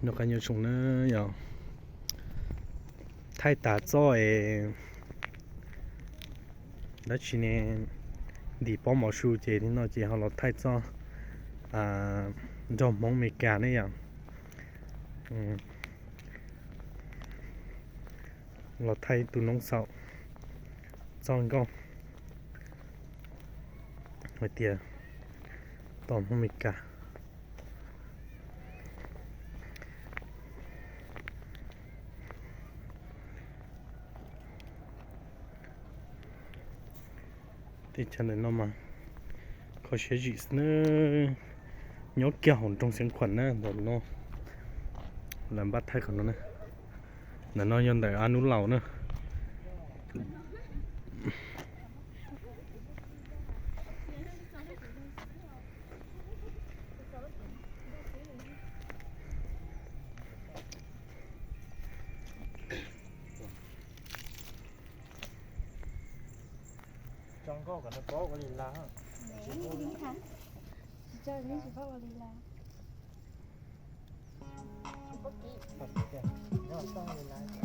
Nyob qab nyob zoo na yom, thaij tas txoj es dab tsi ne, ntim pob mov su ces nim no ces ho los thaij txoj nrog Hmoob Amelikas ne yom. Los thaij tus noob xaum txoj nkauj hais tias tos Hmoob Amelikas. Teb chaws ntawm no mas kho siab zim xwb na. Nyob kiag hauv nroog Xeev Khuam na, ntawm no lawv npaj thaij qhov no na. Ntawm no yog ntawm Ab Nub Laus na. Tso nkauj kom nws paub ua li lawm. Tsis tso nws tsis paub ua li lawm. Nyob txoj li lawm.